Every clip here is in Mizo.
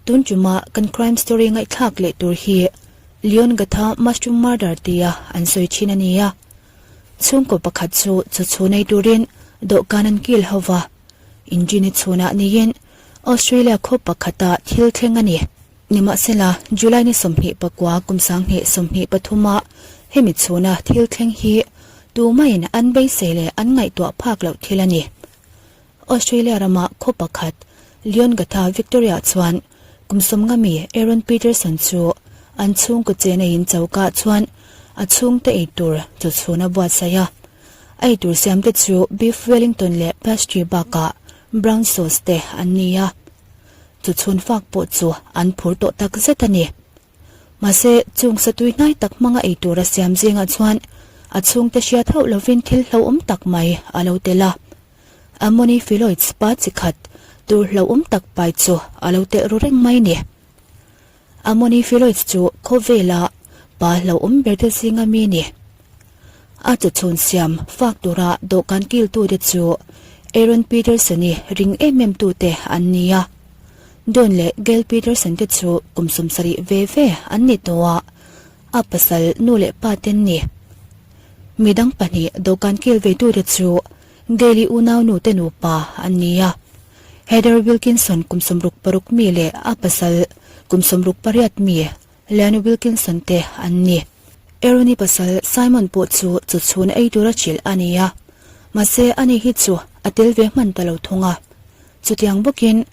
Tun tuma kan crime story ngaihthlak leh tur hi Leongatha Mushroom Murder tia an sawi thin a ni a. Chhungkaw pakhat chu chu chhun ei turin dawhkan an kil ho va, Injini chhunah niin Australia khaw pakhata thil thleng a ni. Nimahsela, July ni 24 kum 2023 ah hemi chhuna thil thleng hi tumahin an beisei leh an ngaihtuah phak loh thil a ni. Australia rama khaw pakhat Leongatha, Victoria chuan kum 50 mi Aaron Peterson chu an chhungkaw chen eiin choka chuan a chhungte eitur chu chhun a buatsaih a. A eitur siamte chu beef wellington leh pastry bakah brown sauce te an ni a. Chu chhun fak pawh chu an phur tawh tak zet a ni. Mahse, chung satui hnai tak hmanga ei tura siam zingah chuan a chhungte hriat hauh lovin thil hlauhawm tak mai a lo tel a. Ammoniphiloids pa chi khat tur hlauhawm tak pai chu a lo telh ru reng mai ni. Ammoniphiloids chu khawvela pa hlauhawm berte zinga mi ni. A chawchhun siam fak tura dawhkan kiltute chu Aaron Peterson-i ring em em tute an ni a. Don leh Gail Peterson te chu kum 70 ve ve an ni tawh a, a pasal nu leh pa te an ni. Midang pahnih dawhkan kil ve tute chu Gail-i unau nu te nupa an ni a. Heather Wilkinson kum 66 mi leh a pasal kum 68 mi Leanne Wilkinson te an ni. Aaron-i pasal Simon pawh chu chu chhun ei tura hrilh a ni a, mahse ani hi chu a tel ve hman ta lo thung a. Chutiang bawkin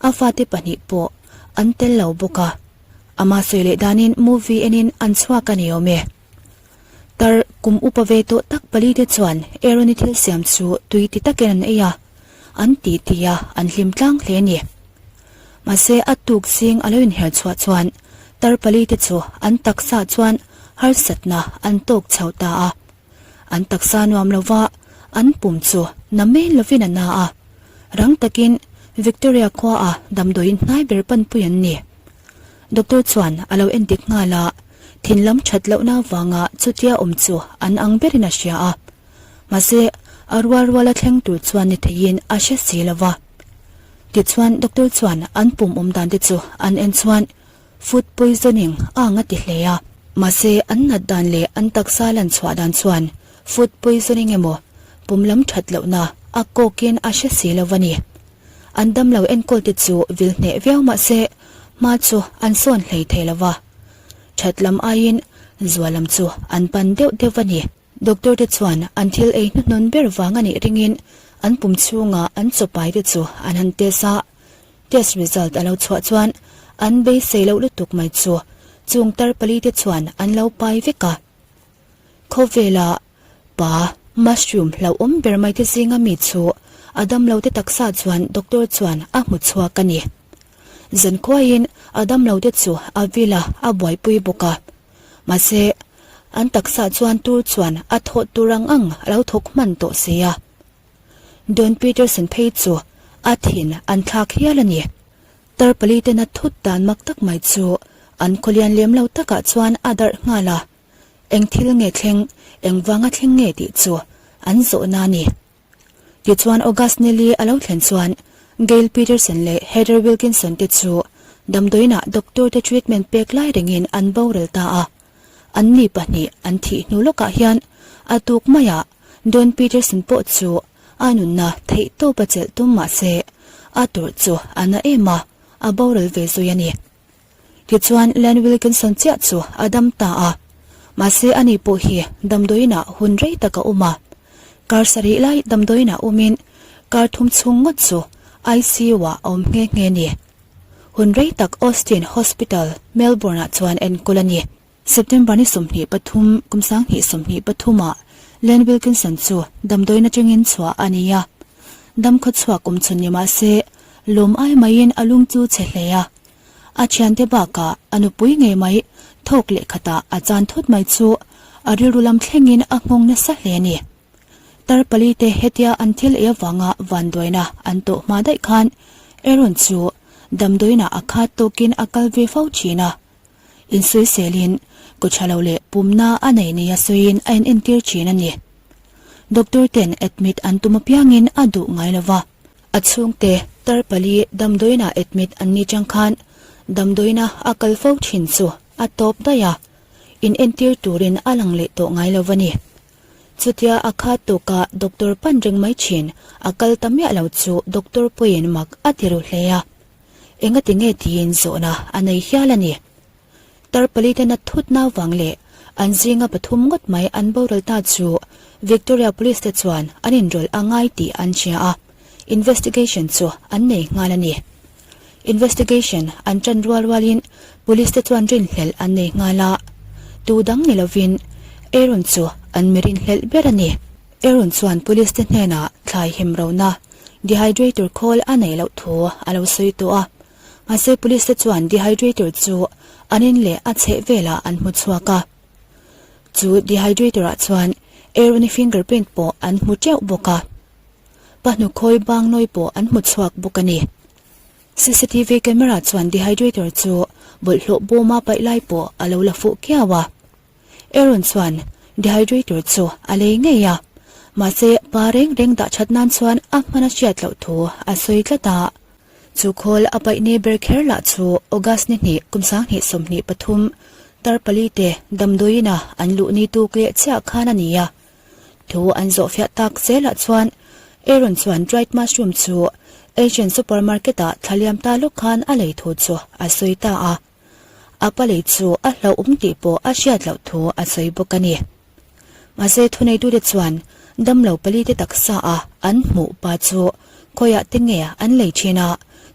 a fate pahnih pawh an tel lo bawk a, ama sawi leh danin movie enin an chhuak a ni awm e. Tar kum upa ve tawh tak pali te chuan Aaron-i thil siam chu tui ti takin an ei a, an ti ti a, an hlim tlang hle a ni. Mahse a tuk zing a lo inher chhuah chuan tar pali te chu an taksa chuan harsatna an tawk chho ta a. An taksa nuam lova an pum chu na men lovin a na a. Rang takin Victoria khua a damdawiin hnai ber panpui an ni. Doctor chuan a lo endik nghal a, thin lam that lohna avanga chutia awm chu an ang berin a hria a. Mahse a rual ruala thleng tur chuan ni theiin a hre si lova. Tichuan doctor chuan an pum awm dan te chu an en chuan food poisoning a ang a ti hle a. Mahse an nat dan leh an taksa lan chhuah dan chuan food poisoning emaw pum lam that lohna a kawkin a hre si lo a ni. An damlo enkawl te chu vil hneh viau mahse hma chu an sawn hlei thei lo va. That lam aiin zual lam chu an pan deuh deuh a ni. Doctor te chuan an thil ei hnuhnun ber vang a nih ringin an pum chhunga an chaw pai te chu an han test a. Test result a lo chhuah chuan an beisei loh lutuk mai chu chung tar pali te chuan an lo pai vek a. Khawvela pa mushroom hlauhawm ber mai te zinga mi chu a damlo te taksa chuan doctor chuan a hmu chhuak a ni. Zankhuaiin a damlo te chu a vil a, a buaipui bawk a. Mahse, an taksa chuan tur chuan a thawh tur ang ang a lo thawk hman tawh si a. Don Peterson phei chu a thin an thlak hial a ni. Tar pali tena thut dan mak tak mai chu an khawlian lem lo takah chuan a darh nghal a. Eng thil nge thleng, eng vanga thleng nge tih chu an zawhna a ni. Tichuan August Nelly a lo thlen chuan Gail Peterson leh Heather Wilkinson te chu damdawiinah doctor te treatment pek lai rengin an boral ta a. An ni pahnih an thih hnu lawkah hian a tuk maiah Don Peterson pawh chu a nunna theih tawp a chelh tum mahse a tawrh chu a na em a, a boral ve zui a ni. Tichuan Len Wilkinson chiah chu a dam ta a, mahse ani pawh hi damdawiinah hun rei tak a awm a. Kar sarih lai damdawiinah awmin kar thum chhung ngawt chu ICU-ah a awm nghe nghe ni. Hun rei tak Austin Hospital, Melbourne-ah chuan enkawl a ni. September ni 23, kum 2023 ah Len Wilkinson chu damdawiin atangin chhuah a ni a. Dam khawchhuak awm chhun ni mahse lawm ai maiin a lung chu chhe hle a. A thiante bakah a nupui ngei mai thawk leh khatah a chan thut mai chu a rilru lam thlengin a nghawng nasa hle a ni. Tar pali te hetia an thil ei avanga vanduaina an tawh hma daih khan Aaron chu damdawiinah a khat tawkin a kal ve fo thin a. Insawiselin kaw tha lo leh pumna a nei nia sawiin a inentir thin a ni. Doctor ten admit an tum apiangin a duh ngai lova. A chhungte tar pali damdawiinah admit an ni chang khan. Damdawiina a kal fo thin chu a tawp daih a, in entir turin a lang leh tawh ngai lo va ni. Chutia a khat tawka doctor pan reng mai thin a kal ta miah lo chu doctor pawhin mak a ti ru hle a. Engati nge tiin zawhna a nei hial a ni. Tar palite nat thut nau vang leh an zinga pathum ngawt mai an boral ta chu Victoria Police te chuan an inrawlh a ngai tih an hria a, investigation chu an nei nghal a ni. Investigation an tan rual rualin Police te chuan rinhlelh an nei nghal a, tu dang ni lovin Aaron chu an mi rinhlelh ber a ni. Aaron chuan Police te hnenah thlai him rona dehydrator khawl a neih loh thu a lo sawi tawh a, mahse Police te chuan dehydrator chu an in leh a chheh velah an hmu chhuak a. Chu dehydrator ah chuan Aaron-i fingerprint pawh an hmu teuh bawk a. Pahnukhawi bang nawi pawh an hmu chhuak bawk a ni. Cctv camera chuan dehydrator chu bawlhhlawh bawma paih lai pawh a lo la fuh kiau a. Aaron chuan dehydrator chu a lei ngei a, mahse pa reng reng dah that nan chuan a hman a hriat loh thu a sawi tlat a. Chu khawl a paih ni ber kher lah chu August ni hnih kum 2023 tar pali te damdawiin a an luh ni tuk leh chiah khan a ni a. Thu an zawhfiah tak zelah chuan Aaron chuan dried mushroom chu Asian supermarket ah thlaliam ta lawk khan a lei thu chu a sawi ta a. A pa lei chu a hlauhawm tih pawh a hriat loh thu a sawi bawk a ni. Mahse thuneitute chuan damlo palite taksa a an hmuh pa chu khawiah te nge an lei thin a,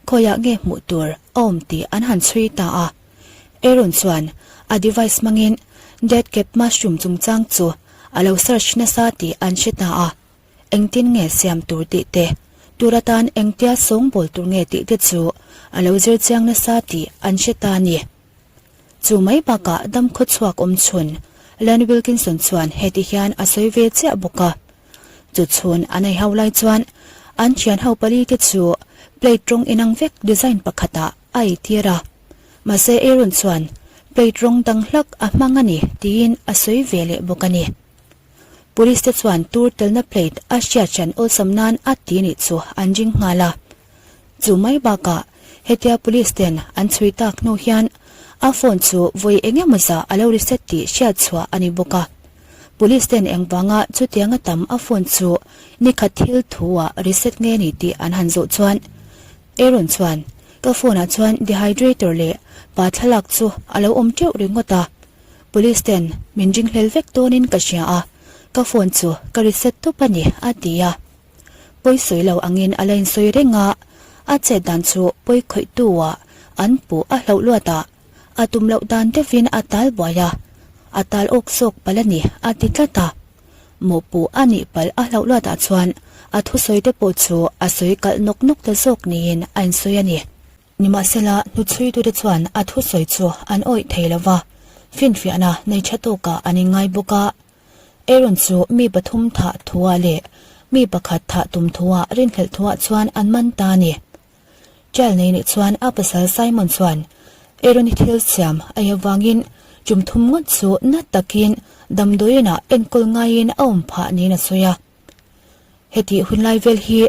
khawiah nge hmuh tur a awm tih an han chhui ta a. Aaron chuan a device hmangin dead cap mushroom chungchang chu a lo search nasa tih an hre ta a. Engtin nge siam tur tih te, tur atan engtia sawngbawl tur nge tih te chu a lo zir chiang nasa tih an hre ta a ni. Chu mai bakah dam khawchhuak awm chhun Len Wilkinson chuan heti hian a sawi ve chiah bawk a. Chu chhun an ei ho lai chuan an thian ho pali te chu plate rawng inang vek design pakhatah a ei tir a. Mahse Aaron chuan plate rawng dang hlak a hmang a ni tiin a sawi ve leh bawk a ni. Police te chuan tur telna plate a hriat hran awlsam nan a ti nih chu an ring nghal a. Chu mai bakah hetia police ten an chhui tak hnu hian a phone chu vawi eng emaw zah a lo reset tih hriat chhuah a ni bawk a. Police ten engvanga chutianga tam a phone chu nikhat thil thu ah reset nge ni tih an han zawh chuan Aaron chuan ka phone ah chuan dehydrator leh pa thlalak chu a lo awm teuh ringawt a. Police ten min ringhlel vek dawnin ka hria a, ka phone chu ka reset tup a ni, a ti a. Pawi sawi lo angin a la insawi reng a, a chet dan chu pawi khawihtu ah an puh a hlauh luat a, a tum loh dan deuhin a tal buai a, a tal awk zawk palh a ni, a ti tlat a. Mawhpuh a nih palh a hlauh luat ah chuan a thusawi te pawh chu a sawi kalh nawk nawk ta zawk niin a insawi a ni. Nimahsela, hnuchhuitute chuan a thusawi chu an awih thei lo va, finfiahna nei tha tawkah an inngai bawk a. Aaron chu mi pathum thah thuah leh mi pakhat thah tum thuah rinhlelh thuah chuan an man ta a ni. Trial nei nih chuan a pasal Simon chuan Aaron-i thil siam a ei avangin tum thum ngawt chu na takin damdawiinah enkawl ngaiin a awm phah niin a sawi a. Hetih hunlai vel hi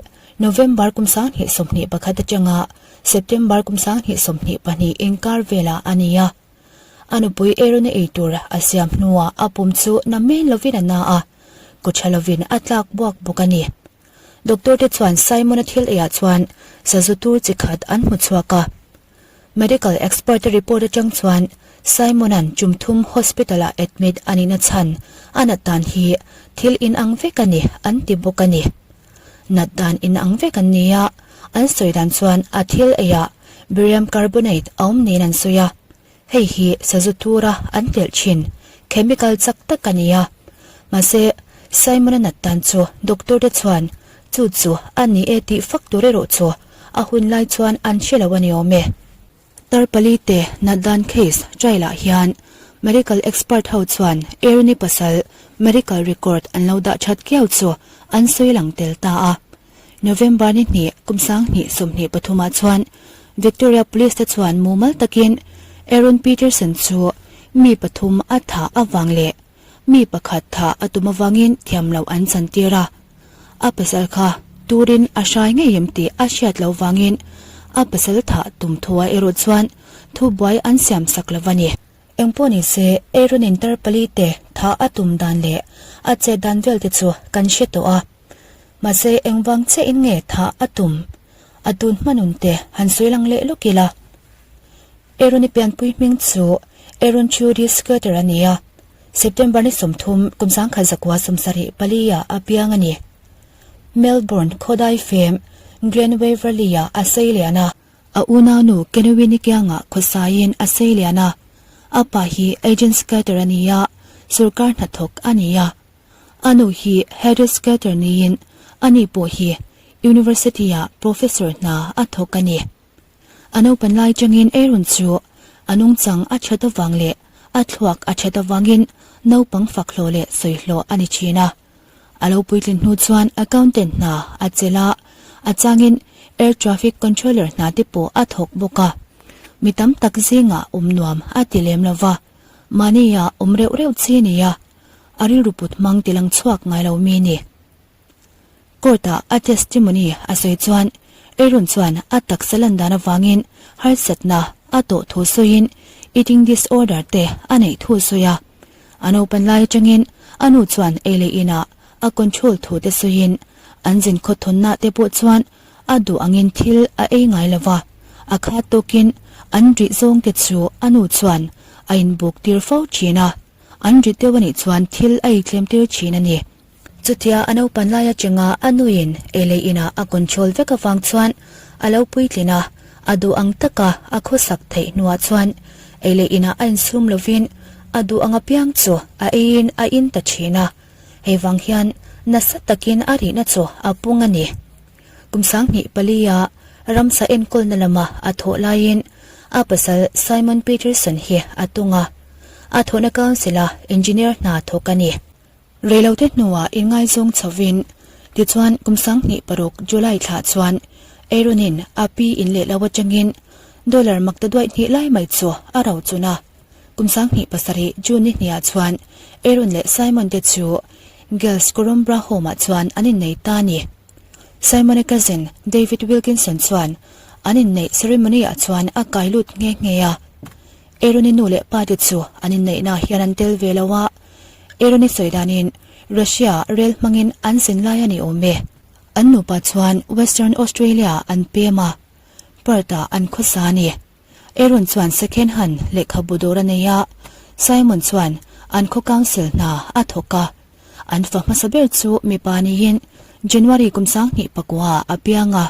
November kum 2021 atanga September kum 2022 inkar velah a ni a. A nupui Aaron-a ei tur a siam hnuah a pum chu na men lovin a na a, ku tha lovin a tlak buak bawk a ni. Doctor te chuan Simon-a thil eiah chuan sazu tur chi khat an hmu chhuak a. Medical expert te report atang chuan Simon-a'n tum thum hospital-ah admit a nihna chhan a nat dan hi thil inang vek a ni an ti bawk a ni. Nat dan inang vek an ni a, an sawi dan chuan a thil eiah barium carbonate a awm niin an sawi a, hei hi sazu tura an telh thin chemical chak tak a ni a. Mahse, Simon-a nat dan chu doctor te chuan chu chu a ni e tih fak tur erawh chu A hun lai chuan an hre lo a ni awm e. Tar pali te nat dan case trial ah hian medical expert ho chuan Aaron-i pasal medical record an lo dah that kiau chu an sawi lang tel ta a. November ni hnih kum 2023 ah chuan Victoria Police te chuan mumal takin Aaron Peterson chu mi pathum a thah avang leh Mi pakhat thah a tum avangin thiam loh an chantir a, a pasal kha turin a hrai ngei em tih a hriat loh vangin a pasal thah tum thua erawh chuan thubuai an siam sak lo a ni. Engpawh ni se, Aaron in tar pali te tha a tum dan leh a chet dan vel te chu kan hre tawh a. Mahse engvang chiah in nge tha a tum? A tun hmanun te han sawi lang leh lawk ila. Aaron-i pianpui hming chu Aaron Trudy Skeeter a ni a, September ni 30 kum 1974 ah a piang a ni. Melbourne khawdai fem Glen Waverley-ah a sei lian a. A unaunu Kenewini kiangah khawsaiin a sei lian a, a pa hi Agent Skeeter a ni a, sorkar hnathawk a ni a. A nu hi Heather Skeeter niin ani pawh hi University-ah Professor hna a thawk a ni. A naupan lai changin Aaron chu a nungchang a that avang leh a thluak a that avangin naupang fak hlawh leh sawi hlawh a ni thin a. A lo puitlin hnu chuan accountant hna a chelh a, a changin air traffic controller hna te pawh a thawk bawk a. Mi tam tak zingah awm nuam a ti lem lo va, mahnia awm reuh reuh chi a ni a, a rilru put hmang ti lang chhuak ngai lo mi ni. Court-ah a testimony a sawi chuan Aaron chuan a taksa lan dan avangin harsatna a tawh thu sawiin eating disorder te a neih thu sawi a. A naupan lai atangin a nu chuan ei leh inah a control thu te sawiin an zin khawthawnna te pawh chuan a duh angin thil a ei ngai lo va, a khat tawkin an rih zawng te chu a nu chuan a inbuk tir fo thin a, an rit deuh anih chuan thil a eitlem tir thin a ni. Chutia a naupan lai atanga a nuin ei leh inah a control vek avang chuan a lo puitlin a, a duh ang taka a khawsak theih hnuah chuan ei leh inah a insum lovin a duh ang apiang chu a eiin a in ta thin a, hei vang hian nasa takin a rihna chu a pung a ni. Kum 2004 a ramsa enkawlna lama a thawh laiin a pasal Simon Peterson hi a tung a, a thawhna council-a engineer hna thawk a ni. Reilote hnuah inngaizawng chhovin, tichuan kum 26 July thlah chuan Aaron-in a pi in leh lo atangin dollar makta duaih hnih lai mai chu a ro chun a. Kum 27 June ni hniah chuan Aaron leh Simon te chu Gales Korumbrah Home-ah chuan an innei ta a ni. Simon-a cousin David Wilkinson chuan an inneih ceremony-ah chuan a kai lut nghe nghe a. Aaron-i nu leh pa te chu an inneihnaah hian an tel ve lo a. Aaron-i sawi danin Russia rel hmangin an zin lai a ni awm e. An nupa chuan Western Australia an pem a, Perth-ah an khawsa a ni. Aaron chuan second hand lehkhabu dawr a nei a, Simon chuan an khaw council hna a thawk a. An fa hmasa ber chu mipa niin January kum 2009 a piang a.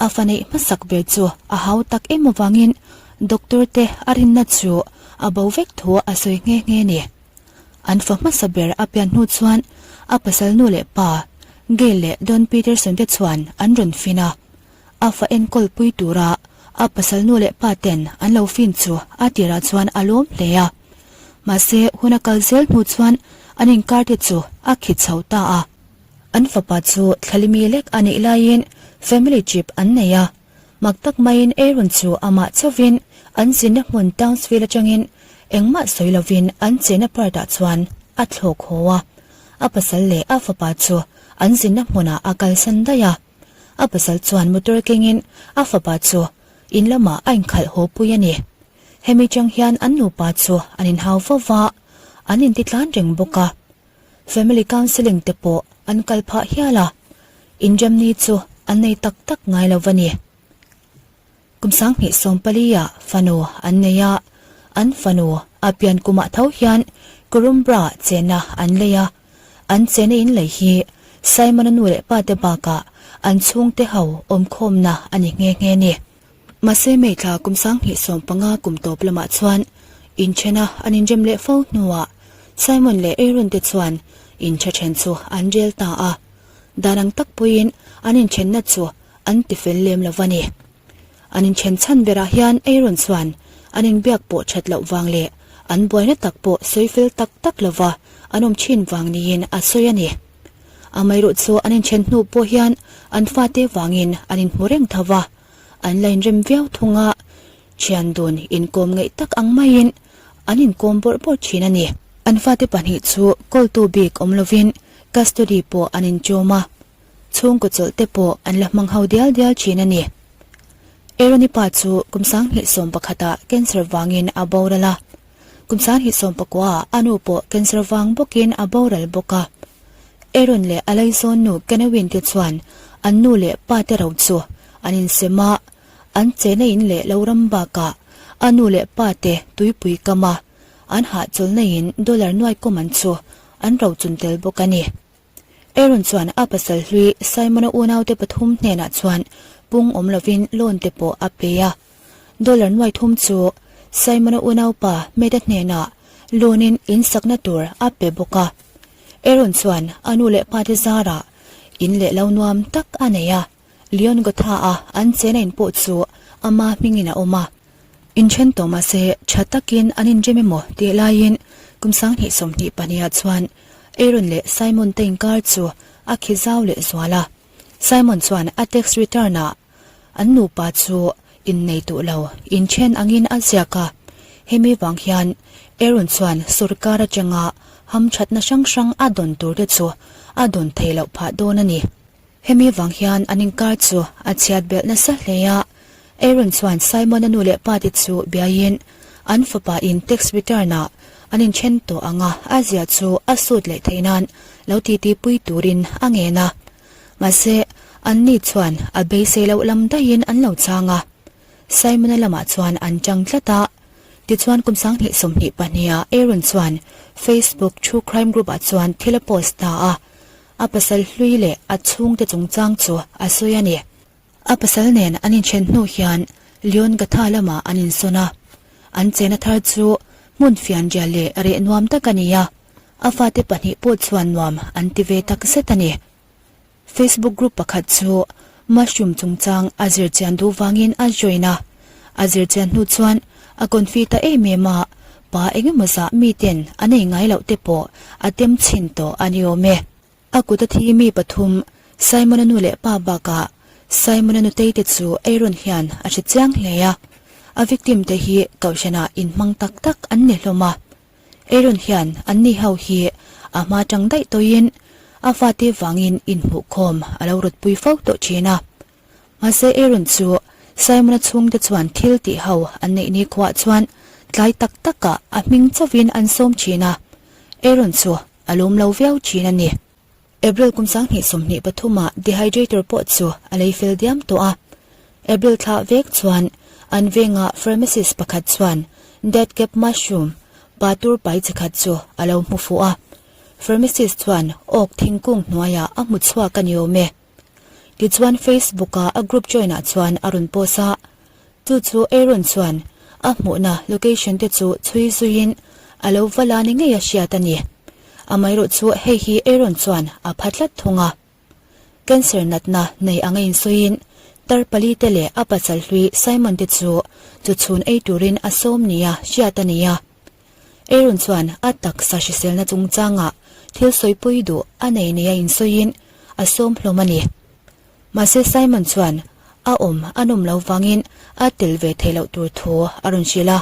A fa neih hmasak ber chu a hau tak em avangin doctor te a rinna chu a bo vek thu a sawi nghe nghe ni. An fa hmasa ber a pian hnu chuan a pasal nu leh pa Gail leh Don Peterson te chuan an rawn fin a. A fa enkawl pui tura a pasal nu leh pa ten an lo fin chu a tirah chuan a lawm hle a. Mahse hun a kal zel hnu chuan an inkar te chu a khi chho ta a. An fapa chu thlalimi lek a nih laiin family trip an nei a, mak tak maiin Aaron chu amah chauhin an zinna hmun Townsville atangin engmah sawi lovin an chenna part-ah chuan a thlawk haw a. A pasal leh a fapa chu an zinna hmunah a kalsan daih a. A pasal chuan motor kengin a fapa chu in lamah a inkhalh haw pui a ni. Hemi chang hian an nupa chu an inhau fo va, an intitlan reng bawk a. Family counselling te pawh an kal phah hial a, inremni chu an nei tak tak ngai lo va ni. Kum 2014 ah fanu an nei a, an fanu a pian kumah tho hian Kurumbra chenna an lei a, an chenna in lei hi Simon-a nu leh pa te bakah an chhungte ho awmkhawmna a ni nghe nghe ni. Mahse May thla kum 2015 kum tawp lamah chuan inthena an inrem leh fo hnuah Simon leh Aaron te chuan intha then chu an rel ta a, dan ang tak pawhin an inthenna chu an tifel lem lo va ni. An inthen chhan berah hian Aaron chuan an inbiak pawh that loh vang leh an buaina tak pawh sawi fel tak tak lova an awm thin vang niin a sawi a ni. Amaherawh chu an inthen hnu pawh hian an fate vangin an inhmu reng tho va, an la inrem viau thung a, thian dun inkawm ngeih tak ang maiin an inkawm bawrh bawrh thin a ni. An fate pahnih chu kawltu bik awm lovin custody pawh an inchawm a, chhungkaw chawlh te pawh an la hmang ho dial dial thin a ni. Aaron-i pa chu kum 2011 ah cancer vangin a boral a, kum 2019 ah a nu pawh cancer vang bawkin a boral bawk a. Aaron leh a laizawn nu Kenewin te chuan an nu leh pa te ro chu an insem a, an chena in leh lo ram bakah a nu leh pa te tuipui kam a, an hahchawlhna in dollar nuai kum an chu an rochun tel bawk a ni. Aaron chuan a pasal hlui Simon-a unaute pathum hnenah chuan pung awm lovin loan te pawh a pe a. Dollar nuai thum chu Simon-a unaupa Matt-a hnenah loan-in in sakna tur a pe bawk a. Aaron chuan a nu leh pate zarah in leh lo nuam tak a nei a. Leon Gotha-a an chena in pawh chu ama hmingin a awm a. Inthen tawh mahse tha takin an inrem emaw tih laiin kum 2022 ah chuan Aaron leh Simon te inkar chu a khi zau leh zual a. Simon chuan a tax return ah an nupa chu innei duh lo inthen angin a ziak a. Hemi vang hian Aaron chuan sorkar atanga hamthatna hrang hrang a dawn tur te chu a dawn theih loh phah dawn a ni. Hemi vang hian an inkar chu a chhiat belh nasa hle a, Aaron chuan Simon-a nu leh pa te chu biaiin an fapa in tax return ah an inthen tawh ang a, a zia chu a sut leh theih nan lo titi pui turin a ngen a. Mahse, anni chuan a beisei loh lam daihin an lo chang a. Simon-a lamah chuan an chang tlat a. Tichuan kum 2022 ah Aaron chuan Facebook True Crime Group ah chuan thil a post ta a. A pasal hlui leh a chhungte chungchang chu a sawi a ni. A pasal nen an inthen hnu hian Leon Gatha lamah an insawn a. An chena thar chu hmun fianrial leh reh nuam tak a ni a, a fate pahnih pawh chuan nuam an ti ve tak zet a ni. Facebook group pakhat chu mushroom chungchang a zirchian duh vangin a join a. A zirchian hnu chuan a confi ta em em a, pa engemaw zah miten an ei ngai loh te pawh a tem chhin tawh a ni awm e. A kut a thi mi pathum Simon-a nu leh pa bakah Simon-a nutei te chu Aaron hian a hre chiang hle a, a victim te hi kohhranah inhmang tak tak an ni hlawm a. Aaron hian anni ho hi a hma tang daih tawhin a fate vangin inhmuhkhawm a lo rawtpui fo tawh thin a. Mahse Aaron chu Simon-a chhungte chuan thil tih ho an neih ni khuah chuan tlai tak takah a hming chauhin an sawm thin a, Aaron chu a lawm lo viau thin a ni. April kum 2023 ah dehydrator pawh chu a lei fel diam tawh a, April thla vek chuan an vengah pharmacist pakhat chuan dead cap mushroom pa tur pai chi khat chu a lo hmu fuh a, pharmacist chuan awk thingkung hnuaiah a hmu chhuak a ni awm e. Tichuan Facebook-a a group join-ah chuan a rawn post a, chu chu Aaron chuan a hmuhna location te chu chhui zuiin a lo va la ni ngei a hriat a ni. Amaherawh chu hei hi Aaron chuan a pha tlat thung a. Cancer natna nei anga insawiin tar pali te leh a pasal hlui Simon te chu chu chhun ei turin a sawm nia hriat a ni a. Aaron chuan a taksa hriselna chungchangah thil sawipui duh a nei nia insawiin a sawm hlawm a ni. Mahse Simon chuan a awm a nawm lo vangin a tel ve theih loh tur thu a rawn hrilh a.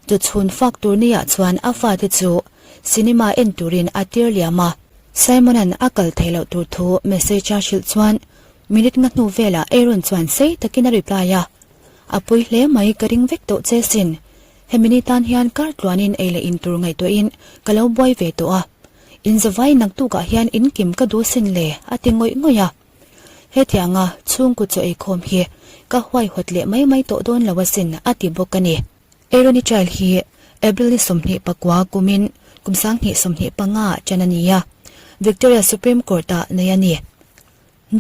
Chu chhun fak tur niah chuan a fate chu cinema en turin a tir liam a. Simon-a'n a kal theih loh tur thu message a hrilh chuan minute nga hnu velah Aaron chuan sei takin a reply a, A pui hle mai ka ring vek tawh che sin. Hemi ni tan hian kar tluanin ei leh in tur ngaihtuahin ka lo buai ve tawh a. Inzavai naktukah hian inkim ka duh sin le a ti ngawih ngawih a. Hetianga chhungkaw chaw eikhawm hi ka huaihawt leh mai mai tawh dawn lo asin a ti bawk a ni. Irony Trial hi April ni 29 kumin kum 2025 ah ṭan a ni a, Victoria Supreme Court-ah nei a ni.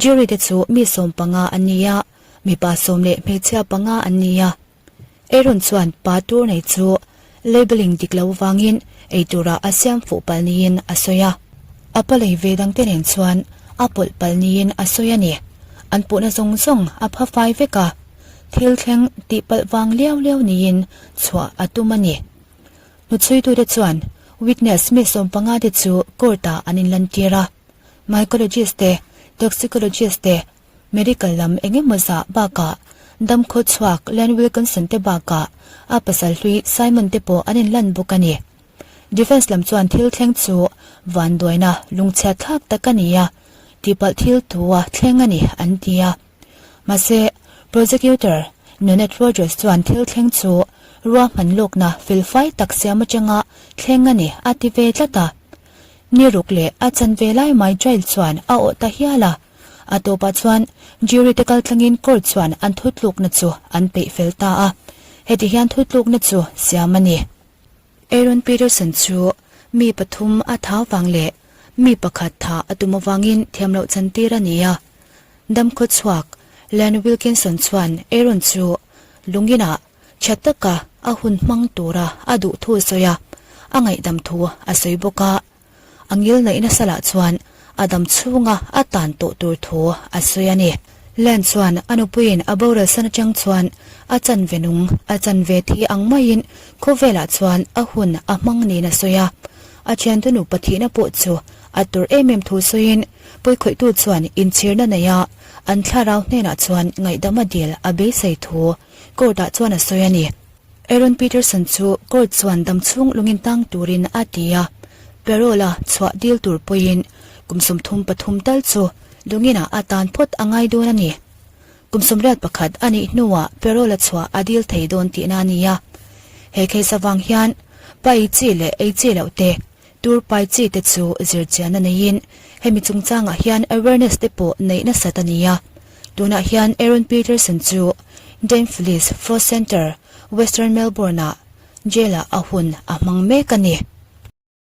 Jury te chu mi 15 an ni a, mipa sawm leh hmeichhia panga an ni a. Aaron chuan pa tur nei chu labelling dik lo vangin ei turah a siam fuh palh niin a sawi a. A pa lei ve dangte nen chuan a pawlh palh niin a sawi a ni. An puhna zawng zawng a pha fai vek a, thil thleng tih palh vang liau liau niin chhuah a tum a ni. Hnuchhuitute chuan witness mi 15 te chu court-ah an inlantir a. Mycologist te, toxicologist te, Medical lam eng emaw zah bakah damkhaw chhuak Len Wilkinson te bakah a pasal hlui Simon te pawh an inlan bawk a ni. Defence lam chuan thil thleng chu vanduaina lungchhiat thlak tak a ni a, tihpalh thil tua thleng a ni an ti a. Mahse, prosecutor. Nonette Rogers chuan thil thleng chu ruahman lawkna felfai tak siam atanga thleng a ni a ti ve tlat a. Ni ruk leh a chanve lai mai jail chuan a awh ta hial a. A tawpah chuan jury te kaltlangin court chuan an thutlukna chu an peih fel ta a. Heti hian thutlukna chu siam a ni. Aaron Peterson chu mi pathum a tha vang leh mi pakhat tha a tum avangin thiam loh chantir a ni a. Damkhaw chhuak Len Wilkinson chuan Aaron chu lunginah tha taka a hun hmang tura a duh thu a sawi a, a ngaihdam thu a sawi bawk a. A ngil naih nasa lah chuan a dam chhunga a tan tawh tur thu a sawi a ni. Len chuan a nupuiin a boral san atang chuan a chanve nung, a chanve thi ang maiin khawvelah chuan a hun a hmang niin a sawi a. A thiante nupa thihna pawh chu a tur em em thu sawiin pawikhawihtu chuan inchhirna neia an thlarau hnenah chuan ngaihdam a dil a beisei thu court-ah chuan a sawi a ni. Aaron Peterson chu court chuan damchhung lungin tang turin a ti a, parole-a chhuah dil tur pawhin kum 33 tal chu lunginah a tan phawt a ngai dawn a ni. Kum 81 a nih hnuah parole-a chhuah a dil thei dawn tihna a ni a. He case avang hian pa ei chi leh ei chi loh te, tur pai chi te chu zirchianna neiin hemi chungchangah hian awareness te pawh neih nasat a ni a. Tunah hian Aaron Peterson chu Dame Phyllis Frost Centre, Western Melbourne-ah jail-ah a hun a hmang mek a ni.